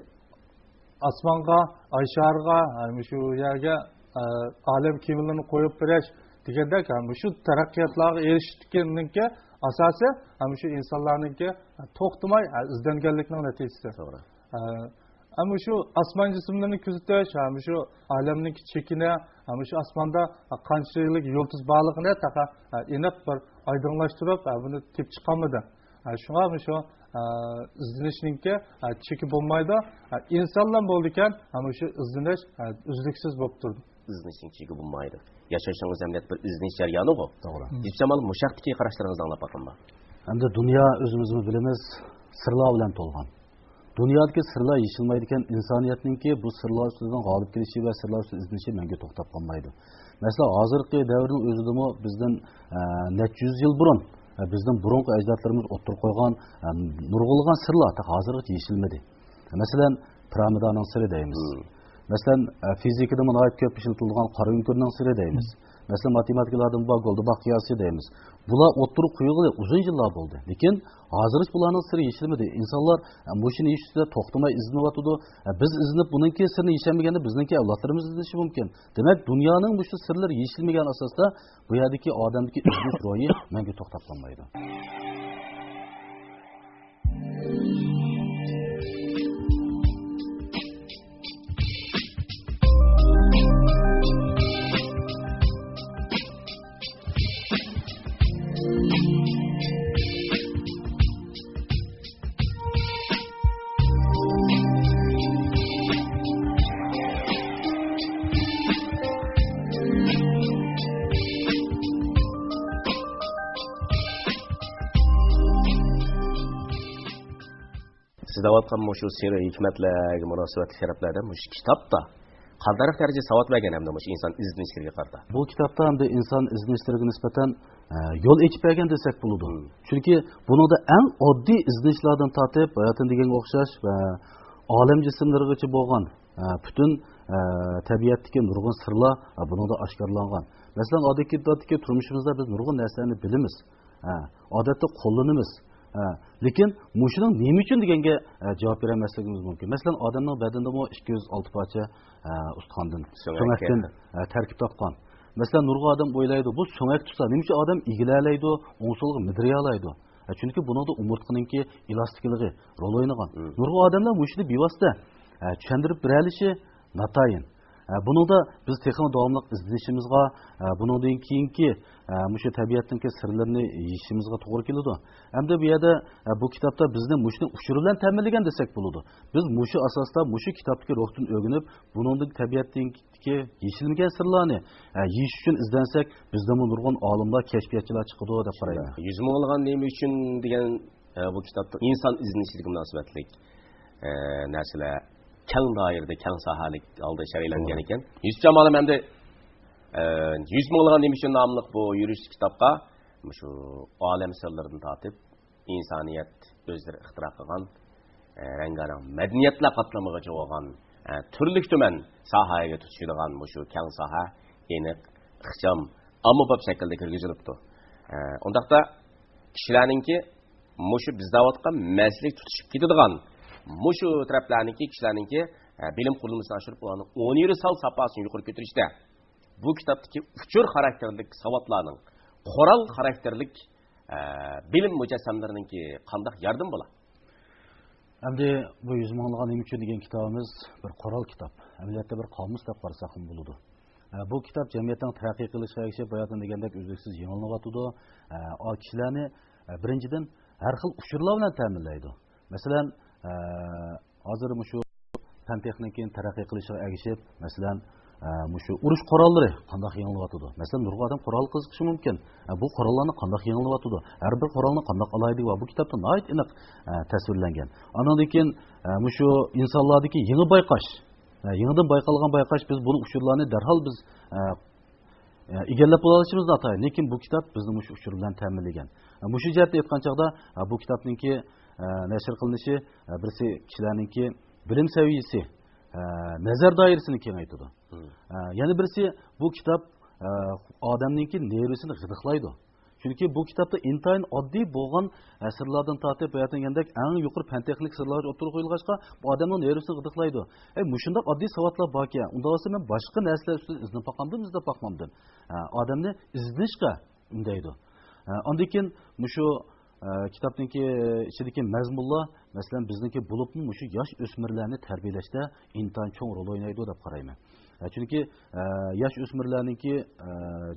ئاسمانغا، ئاي شارىغا، ھە، مۇشۇ يەرگە، ئە، ئالەم كېمىلىرىنى قويۇپ بېرىش دېگەندەك، ھە، مۇشۇ تەرەققىياتلارغا ئېرىشىشنىڭكى ئاساسى، ھە، مۇشۇ ئىنسانلارنىڭكى، ھە، توختىماي، ھە، ئىزدەنگەنلىكنىڭ نەتىجىسى. توغرا. ئە، ھە، مۇشۇ ئاسمان جىسىملىرىنى كۆزىتىش، ھە، مۇشۇ ئالەمنىڭكى چېكىنى، ھە، مۇشۇ ئاسماندا، ھە، قانچىلىك يۇلتۇز بارلىقىنى تېخى، ھە، ئېنىق بىر ئايدىڭلاشتۇرۇپ، ھە، بۇنى تېپىپ چىقالمىدى. ھە، شۇڭا مۇشۇ، ھە، ئىزدىنىشنىڭكى، ھە، چېكى بولمايدۇ. ھە، ئىنسانلا بولىدىكەن، ھە، مۇشۇ ئىزدىنىش، ھە، ئۈزلۈكسىز بولۇپ تۇرىدۇ. ئىزدىنىشنىڭ چېكى بولمايدۇ. ياشاشىڭىز ئەمەلىيەتتە بىر ئىزدىنىش جەريانىغۇ. توغرا. مم. يۈسۈپجان مۇئەللىم، مۇشۇ ھەقتىكى قاراشلىرىڭىزنى ئاڭلاپ باقايمۇ؟ ئەمدى دۇنيا ئۆزىمىزمۇ بىلىمىز، سىرلار بىلەن تولغان. دۇنيادىكى سىرلار يېشىلمايدىكەن، ئىنسانىيەتنىڭكى بۇ سىرلار ئۈستىدىن غالىب كېلىشى ۋە سىرلار ئۈستىدە ئىزدىنىشى مەڭگۈ توختاپ قالمايدۇ. مەسىلەن، ھازىرقى دەۋرنىڭ ئۆزىدىمۇ بىزدىن، ئە، نەچچە يۈز يىل بۇرۇن، ئە، بىزدىن بۇرۇنقى ئەجدادلىرىمىز ئوتتۇرىغا قويغان، ئە، نۇرغۇنلىغان سىرلار تېخى ھازىرغىچە يېشىلمىدى. مەسىلەن، پىرامىدانىڭ سىرى دەيمىز. مم. مەسىلەن، ئە، فىزىكىدىمۇ ناھايىتى كۆپ ئىشلىتىلىدىغان قارا ئۆڭكۈرنىڭ سىرى دەيمىز. مم. مەسىلەن، ماتېماتىكىلاردىمۇ بار گولدباخ قىياسى دەيمىز. بۇلار ئوتتۇرىغا قويۇلغىلى ئۇزۇن يىللار بولدى. لېكىن ھازىرغىچە بۇلارنىڭ سىرى يېشىلمىدى. ئىنسانلار، ئە، مۇشۇنى يېشىش ئۈستىدە توختىماي ئىزدىنىۋاتىدۇ. ئە، بىز ئىزدىنىپ بۇنىڭكى سىرىنى يېشەلمىگەندە بىزنىڭكى ئەۋلادلىرىمىز ئىزدىنىشى مۇمكىن. دېمەك، دۇنيانىڭ مۇشۇ سىرلىرى يېشىلمىگەن ئاساستا بۇ يەردىكى ئادەمدىكى ئىزدىنىش روھى مەڭگۈ توختاپ قالمايدۇ. يېزىۋاتقان مۇشۇ سىر ھېكمەتلەرگە مۇناسىۋەتلىك تەرەپلەردە مۇشۇ كىتابتا قانداق دەرىجىدە ساۋات بەرگەن ھەمدە مۇشۇ ئىنسان ئىزدىنىشلىرىگە قارىتا؟ بۇ كىتابتا ھەمدە ئىنسان ئىزدىنىشلىرىگە نىسبەتەن، ئە، يول ئېچىپ بەرگەن دېسەك بولىدۇ. مم. چۈنكى بۇنىڭدا ئەڭ ئوددىي ئىزدىنىشلاردىن تارتىپ، باياتىن دېگەنگە ئوخشاش، ئە، ئالەم جىسىملىرىغىچە بولغان، ئە، پۈتۈن، ئە، تەبىئەتتىكى نۇرغۇن سىرلار، ئە، بۇنىڭدا ئاشكارىلانغان. مەسىلەن، ئادەتتىكى تۇرمۇشىمىزدا بىز نۇرغۇن نەرسىلەرنى بىلىمىز. ھە، ئادەتتە قوللىنىمىز. ھە، لېكىن مۇشۇنىڭ نېمە ئۈچۈن دېگەنگە، ھە، جاۋاب بېرەلمەسلىكىمىز مۇمكىن. مەسىلەن، ئادەمنىڭ بەدىنىدىمۇ ئىككى يۈز ئالتە پارچە، ھە، ئۇستىخاندىن، سۆڭەك. سۆڭەكتىن، ھە، تەركىب تاپقان. مەسىلەن، نۇرغۇن ئادەم ئويلايدۇ، بۇ سۆڭەك تۇتسا، نېمە ئۈچۈن ئادەم ئېگىلەلەيدۇ، ئوڭ-سولغا مىدىرىيالايدۇ؟ ھە، چۈنكى بۇنىڭدا ئومۇرتقىنىڭكى ئېلاستىكلىقى رول ئوينىغان. مم. نۇرغۇن ئادەملەر مۇشۇنى بىۋاسىتە، ھە، چۈشەندۈرۈپ بېرەلىشى ناتايىن. ئە، بۇنىڭدا بىز تېخىمۇ داۋاملىق ئىزدىنىشىمىزغا، ئە، بۇنىڭدىن كېيىنكى، ئە، مۇشۇ تەبىئەتنىڭكى سىرلىرىنى يېشىشىمىزغا توغرا كېلىدۇ. ئەمدى بۇ يەردە، ئە، بۇ كىتابتا بىزنى مۇشۇنىڭ ئۇچۇرى بىلەن تەمىنلىگەن دېسەك بولىدۇ. بىز مۇشۇ ئاساستا، مۇشۇ كىتابتىكى روھتىن ئۆگىنىپ، بۇنىڭدىن تەبىئەتتىكى يېشىلمىگەن سىرلارنى، ئە، يېشىش ئۈچۈن ئىزدەنسەك، بىزدىنمۇ نۇرغۇن ئالىملار، كەشپىياتچىلار چىقىدۇ دەپ قارايمەن. يۈز مىڭلىغان نېمە ئۈچۈن دېگەن، ئە، بۇ كىتابتا ئىنسان ئىزدىنىشلىرىگە مۇناسىۋەتلىك، ئە، نەرسىلەر كەڭ دائىرىدە، كەڭ ساھەلىك ھالدا شەرھلەنگەن توغرا. ئىكەن. يۈسۈپ جامالىم ئەمدى، ئە، يۈز مىڭلىغان نېمە ئۈچۈن ناملىق بۇ يۈرۈشلۈك كىتابقا مۇشۇ ئالەم سىرلىرىدىن تارتىپ، ئىنسانىيەت ئۆزلىرى ئىختىرا قىلغان، ئە، رەڭگارەڭ مەدەنىيەتلەر قاتلىمىغىچە بولغان، ئە، تۈرلۈك تۈمەن ساھەگە تۇتىشىدىغان مۇشۇ كەڭ ساھە ئېنىق، ئىخچام، ئاممىباب شەكىلدە كىرگۈزۈلۈپتۇ. ئە، ئۇنداقتا كىشىلەرنىڭكى مۇشۇ بىز دەۋاتقان مەسىلىگە تۇتىشىپ كېتىدىغان مۇشۇ تەرەپلەرنىڭكى كىشىلەرنىڭكى، ئە، بىلىم قۇرۇلمىسىنى ئاشۇرۇپ، ئۇلارنىڭ ئۇنىۋېرسال ساپاسىنى يۇقىرى كۆتۈرۈشتە بۇ كىتابتىكى ئۇچۇر خاراكتېرلىك ساۋاتلارنىڭ، قورال خاراكتېرلىك، ئە، بىلىم مۇجەسسەملىرىنىڭكى قانداق ياردىمى بولا؟ ئەمدى بۇ يۈز مىڭلىغان نېمە ئۈچۈن دېگەن كىتابىمىز بىر قورال كىتاب. ئەمەلىيەتتە بىر قامۇس دەپ قارىساقمۇ بولىدۇ. ئە، بۇ كىتاب جەمئىيەتنىڭ تەرەققىي قىلىشىغا ئەگىشىپ، باياتىن دېگەندەك ئۈزلۈكسىز يېڭىلىنىۋاتىدۇ. ئە، ئا، كىشىلەرنى، ئە، بىرىنچىدىن، ھەر خىل ئۇچۇرلار بىلەن تەمىنلەيدۇ. مەسىلەن، ئە، ھازىر مۇشۇ پەن تېخنىكىنىڭ تەرەققىي قىلىشىغا ئەگىشىپ، مەسىلەن، ئە، مۇشۇ ئۇرۇش قوراللىرى قانداق يېڭىلىۋاتىدۇ؟ مەسىلەن، نۇرغۇن ئادەم قورالغا قىزىقىشى مۇمكىن. ئە، بۇ قوراللارنى قانداق يېڭىلىۋاتىدۇ؟ ھەر بىر قورالنىڭ قانداق ئالاھىدىلىكى بار؟ بۇ كىتابتا ناھايىتى ئېنىق، ئە، تەسۋىرلەنگەن. ئانىڭدىن كېيىن، ئە، مۇشۇ ئىنسانلاردىكى يېڭى بايقاش، ئە، يېڭىدىن بايقالغان بايقاش، بىز بۇنى ئۇچۇرلارنى دەرھال بىز، ئە، ئە، ئىگىلەپ بولالىشىمىز ناتايىن، لېكىن بۇ كىتاب بىزنى مۇشۇ ئۇچۇر بىلەن تەمىنلىگەن. ئە، مۇشۇ جەھەتتە ئېيتقان چاغدا، ئە، بۇ كىتابنىڭكى، ئە، نەشر قىلىنىشى، ئە، بىرسى كىشىلەرنىڭكى بىلىم سەۋىيىسى، ئە، نەزەر دائىرىسىنى كېڭەيتىدۇ. مم. ئە، يەنە بىرسى، بۇ كىتاب، ئە، ئادەمنىڭكى نېرۋىسىنى غىدىقلايدۇ. چۈنكى بۇ كىتابتا ئىنتايىن ئاددىي بولغان، ئە، سىرلاردىن تارتىپ، باياتىن دېگەندەك، ئەڭ يۇقىرى پەن تېخنىك سىرلار ئوتتۇرىغا قويۇلغاچقا، بۇ ئادەمنىڭ نېرۋىسىنى غىدىقلايدۇ. ئەي، مۇشۇنداق ئاددىي ساۋاتلار باركەن، ئۇنداق بولسا مەن باشقا نەرسىلەر ئۈستىدە ئىزدىنىپ باقامدىم، ئىزدەپ باقمامدىم؟ ئە، ئادەمنى ئىزدىنىشكە ئۈندەيدۇ. ئە، ئاندىن كېيىن مۇشۇ، ئە، كىتابنىڭكى ئىچىدىكى مەزمۇنلار، مەسىلەن، بىزنىڭكى بولۇپمۇ مۇشۇ ياش ئۆسمۈرلەرنى تەربىيەلەشتە ئىنتايىن چوڭ رول ئوينايدۇ دەپ قارايمەن. ئە، چۈنكى، ئە، ياش ئۆسمۈرلەرنىڭكى، ئە،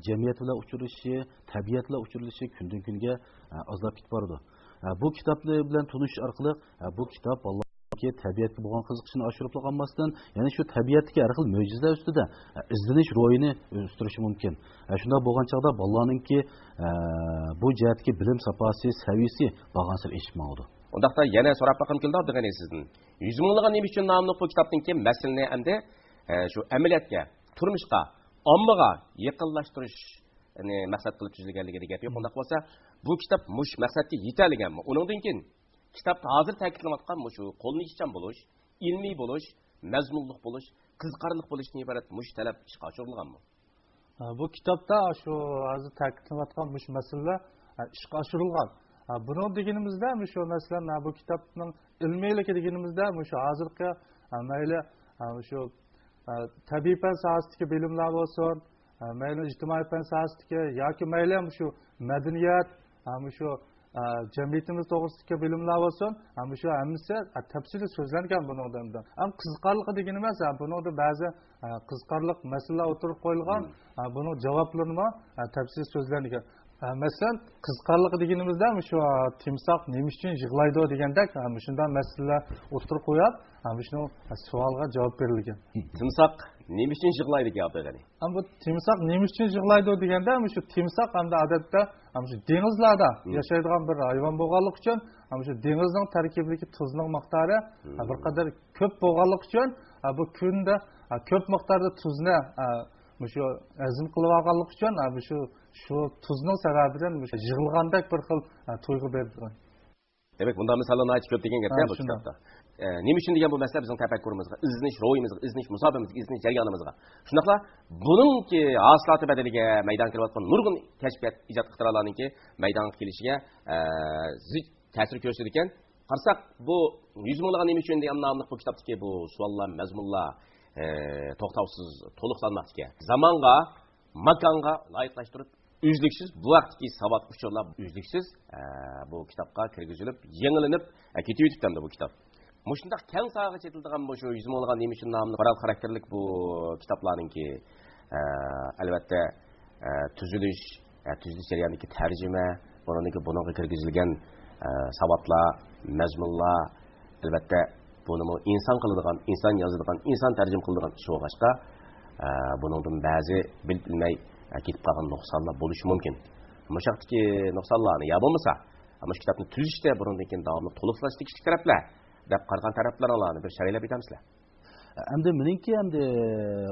جەمئىيەت بىلەن ئۇچرىشىشى، تەبىئەت بىلەن ئۇچرىشىشى كۈندىن كۈنگە، ئە، ئازلاپ كېتىپ بارىدۇ. ئە، بۇ كىتابنى بىلەن تونۇشۇش ئارقىلىق، ئە، بۇ كىتاب بالىلارنىڭكى تەبىئەتكە بولغان قىزىقىشىنى ئاشۇرۇپلا قالماستىن، يەنە شۇ تەبىئەتتىكى ھەر خىل مۆجىزىلەر ئۈستىدە، ئە، ئىزدىنىش روھىنى ئۆستۈرۈشى مۇمكىن. ئە، شۇنداق بولغان چاغدا بالىلارنىڭكى، ئە، بۇ جەھەتتىكى بىلىم ساپاسى، سەۋىيىسى بارغانسېرى ئېشىپ ماڭىدۇ. ئۇنداقتا يەنە سوراپ باققۇم كېلىدۇ، ئابدۇغېنى، سىزدىن. يۈز مىڭلىغان نېمە ئۈچۈن ناملىق بۇ كىتابتىن كېيىن مەسىلىنى ئەمدى، ئە، شۇ ئەمەلىيەتكە، تۇرمۇشقا، ئاممىغا يېقىنلاشتۇرۇشنى مەقسەت قىلىپ تۈزۈلگەنلىكىدە گەپ يوق. مم. ئۇنداق بولسا، بۇ كىتاب مۇشۇ مەقسەتكە يېتەلىگەنمۇ؟ ئۇنىڭدىن كېيىن كىتابتا ھازىر تەكىتلىنىۋاتقان مۇشۇ قوللىنىشچان بولۇش، ئىلمىي بولۇش، مەزمۇنلۇق بولۇش، قىزىقارلىق بولۇشتىن ئىبارەت مۇشۇ تەلەپ ئىشقا ئاشۇرۇلغانمۇ؟ ئە، بۇ كىتابتا شۇ ھازىر تەكىتلىنىۋاتقان مۇشۇ مەسىلىلەر، ئە، ئىشقا ئاشۇرۇلغان. ئە، بۇنىڭ دېگىنىمىزدە مۇشۇ، مەسىلەن، ئە، بۇ كىتابنىڭ ئىلمىيلىكى دېگىنىمىزدە مۇشۇ ھازىرقى، ئە، مەيلى، ئە، مۇشۇ، ئە، تەبىئىي پەن ساھەسىدىكى بىلىملەر بولسۇن، ئە، مەيلى ئىجتىمائىي پەن ساھەسىدىكى ياكى مەيلى مۇشۇ مەدەنىيەت، ئە، مۇشۇ ئە، جەمئىيىتىمىز توغرىسىدىكى بىلىملەر بولسۇن، ھە، مۇشۇ ھەممىسى، ھە، تەپسىلىي سۆزلەنگەن بۇنىڭدا. ئەمدى ئەڭ قىزىقارلىقى دېگىنىمىز، ھە، بۇنىڭدا بەزى، ھە، قىزىقارلىق مەسىلىلەر ئوتتۇرىغا قويۇلغان، مم. ھە، بۇنىڭ جاۋابلىرىمۇ، ھە، تەپسىلىي سۆزلەنگەن. ھە، مەسىلەن، قىزىقارلىقى دېگىنىمىزدە، مۇشۇ، ھە، تىمساھ نېمە ئۈچۈن يىغلايدۇ دېگەندەك، ھە، مۇشۇنداق مەسىلىلەر ئوتتۇرىغا قويۇپ، ھە، مۇشۇنىڭ، ھە، سوئالغا جاۋاب بېرىلگەن. تىمساھ نېمە ئۈچۈن يىغلايدىكەن، ئابدۇغەنى؟ ھە، بۇ تىمساھ نېمە ئۈچۈن يىغلايدۇ دېگەندە، مۇشۇ تىمساھ ئەمدى ئادەتتە، ھە، مۇشۇ دېڭىزلاردا ياشايدىغان بىر ھايۋان بولغانلىقى ئۈچۈن، ھە، مۇشۇ دېڭىزنىڭ تەركىبىدىكى تۇزنىڭ مىقدارى، ھە، بىر قەدەر كۆپ بولغانلىقى ئۈچۈن، ھە، بۇ كۈندە، ھە، كۆپ مىقداردا تۇزنى، ھە، مۇشۇ ھەزىم قىلىۋالغانلىقى ئۈچۈن، ھە، مۇشۇ، شۇ تۇزنىڭ سەۋەبىدىن مۇشۇ يىغلىغاندەك بىر خىل، ھە، تۇيغۇ بېرىدۇ. دېمەك، بۇنداق مىساللار ناھايىتى كۆپ دېگەن گەپتە، ھە، بۇ شۇنداق. كىتابتا. ئە، نېمە ئۈچۈن دېگەن بۇ مەسىلە بىزنىڭ تەپەككۇرىمىزغا، ئىزدىنىش روھىمىزغا، ئىزدىنىش مۇساپىمىزگە، ئىزدىنىش جەريانىمىزغا، شۇنداقلا بۇنىڭكى ھاسىلاتى بەدىلىگە مەيدانغا كېلىۋاتقان نۇرغۇن كەشپىيات، ئىجاد ئىختىرالاردىڭكى مەيدانغا كېلىشىگە، ئە، زىچ تەسىر كۆرسىتىدىكەن. قارىساق، بۇ يۈز مىڭلىغان نېمە ئۈچۈن دېگەن ناملىق بۇ كىتابتىكى بۇ سوئاللار، مەزمۇنلار، ئە، توختاۋسىز تولۇقلانماقتا ئىكەن. زامانغا، ماكانغا لايىقلاشتۇرۇپ، ئۈزلۈكسىز بۇ ھەقتىكى ساۋات ئۇچۇرلار ئۈزلۈكسىز، ئە، بۇ كىتابقا كىرگۈزۈلۈپ، يېڭىلىنىپ، ئە، كېتىۋېتىپتۇ ئەمدى بۇ كىتاب. مۇشۇنداق كەڭ ساھەگە چېتىلىدىغان بۇ شۇ يۈز مىڭلىغان نېمە ئۈچۈن ناملىق قورال خاراكتېرلىك بۇ كىتابلارنىڭكى، ئە، ئەلۋەتتە، ئە، تۈزۈلۈش، ئە، تۈزۈلۈش جەريانىدىكى تەرجىمە، بۇنىڭدىكى، بۇنىڭغا كىرگۈزۈلگەن، ئە، ساۋاتلار، مەزمۇنلار، ئەلۋەتتە، بۇنىمۇ ئىنسان قىلىدىغان، ئىنسان يازىدىغان، ئىنسان تەرجىمە قىلىدىغان ئىش بولغاچقا، ئە، بۇنىڭدىن بەزى بىلىپ بىلمەي، ئە، كېتىپ قالغان نۇقسانلار بولۇشى مۇمكىن. مۇشۇ ھەقتىكى نۇقسانلارنى يا بولمىسا، مۇشۇ كىتابنى تۈزۈشتە بۇنىڭدىن كېيىن داۋاملىق تولۇقلاش تېگىشلىك تەرەپلەر دەپ قارىغان تەرەپلىرىڭلارنى بىر شەرھلەپ ئۆتەمسىلەر؟ ئەمدى مېنىڭكى ئەمدى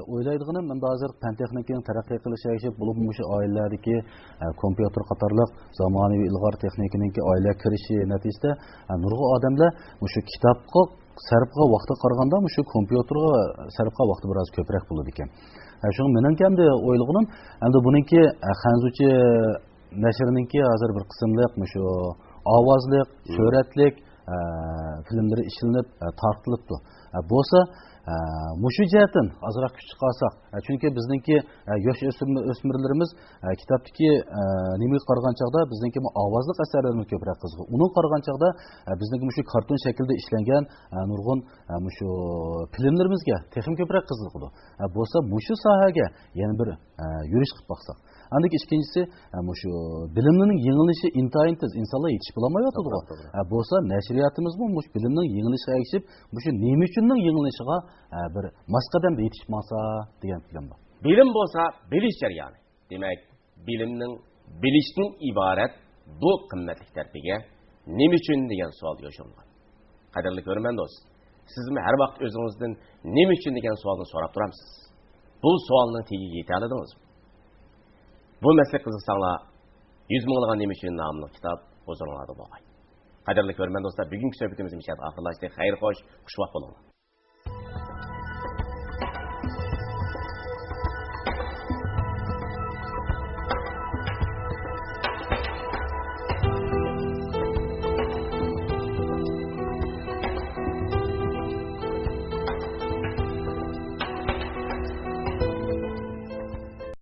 ئويلايدىغىنىم، ئەمدى ھازىر پەن تېخنىكىنىڭ تەرەققىي قىلىشىغا ئەگىشىپ، بولۇپمۇ مۇشۇ ئائىلىلەردىكى، ئە، كومپيۇتېر قاتارلىق زامانىۋى ئىلغار تېخنىكىنىڭكى ئائىلىگە كىرىشى نەتىجىسىدە، ئە، نۇرغۇن ئادەملەر مۇشۇ كىتابقا سەرپ قىلغان ۋاقىتقا قارىغاندا مۇشۇ كومپيۇتېرغا سەرپ قىلغان ۋاقتى بىراز كۆپرەك بولىدىكەن. ئە، شۇڭا مېنىڭكى ئەمدى ئويلىغىنىم، ئەمدى بۇنىڭكى، ئە، خەنزۇچە نەشرىنىڭكى ھازىر بىر قىسىملىق مۇشۇ ئاۋازلىق، سۈرەتلىك، ئە، فىلىملىرى ئىشلىنىپ، ئە، تارقىتىلىپتۇ. ئە، بولسا، ئە، مۇشۇ جەھەتتىن ئازراق كۈچ چىقارساق، ئە، چۈنكى بىزنىڭكى، ئە، ياش ئۆسۈم-، ئۆسمۈرلىرىمىز، ئە، كىتابتىكى، ئە، نېمىگە قارىغان چاغدا بىزنىڭكى بۇ ئاۋازلىق ئەسەرلەرگە كۆپرەك قىزىقىدۇ. ئۇنىڭغا قارىغان چاغدا، ئە، بىزنىڭكى مۇشۇ كارتون شەكلىدە ئىشلەنگەن، ئە، نۇرغۇن، ئە، مۇشۇ فىلىملىرىمىزگە تېخىمۇ كۆپرەك قىزىقىدۇ. ئە، بولسا مۇشۇ ساھەگە يەنە بىر، ئە، يۈرۈش قىلىپ باقساق. ئاندىن كېيىن ئىككىنچىسى، ئە، مۇشۇ بىلىمنىڭ يېڭىلىنىشى ئىنتايىن تېز، ئىنسانلار يېتىشىپ بولالمايۋاتىدىغۇ. توغرا، توغرا. ئە، بولسا نەشرىياتىمىزمۇ مۇشۇ بىلىمنىڭ يېڭىلىشىغا ئەگىشىپ، مۇشۇ نېمە ئۈچۈننىڭ يېڭىلىشىغا، ئە، بىر ماس قەدەمدە يېتىشىپ ماڭسا دېگەن پىكرىم بار. بىلىم بولسا بىلىش جەريانى. دېمەك، بىلىمنىڭ بىلىشتىن ئىبارەت بۇ قىممەتلىك تەرىپىگە نېمە ئۈچۈن دېگەن سوئال يوشۇرۇنغان. قەدىرلىك ھۆرمەت دوست، سىزمۇ ھەر ۋاقىت ئۆزىڭىزدىن نېمە ئۈچۈن دېگەن سوئالنى سوراپ تۇرامسىز؟ بۇ سوئالنىڭ تېگىگە يېتەلىدىڭىزمۇ؟ بۇ مەسىلىگە قىزىقساڭلار، يۈز مىڭلىغان نېمە ئۈچۈن ناملىق كىتاب ھۇزۇرۇڭلاردا بولغاي. قەدىرلىك ھۆرمەت دوستلار، بۈگۈنكى سۆھبىتىمىز مۇشۇ يەردە ئاخىرلاشتى. خەير خوش، خۇش ۋاقىت بولۇڭلار.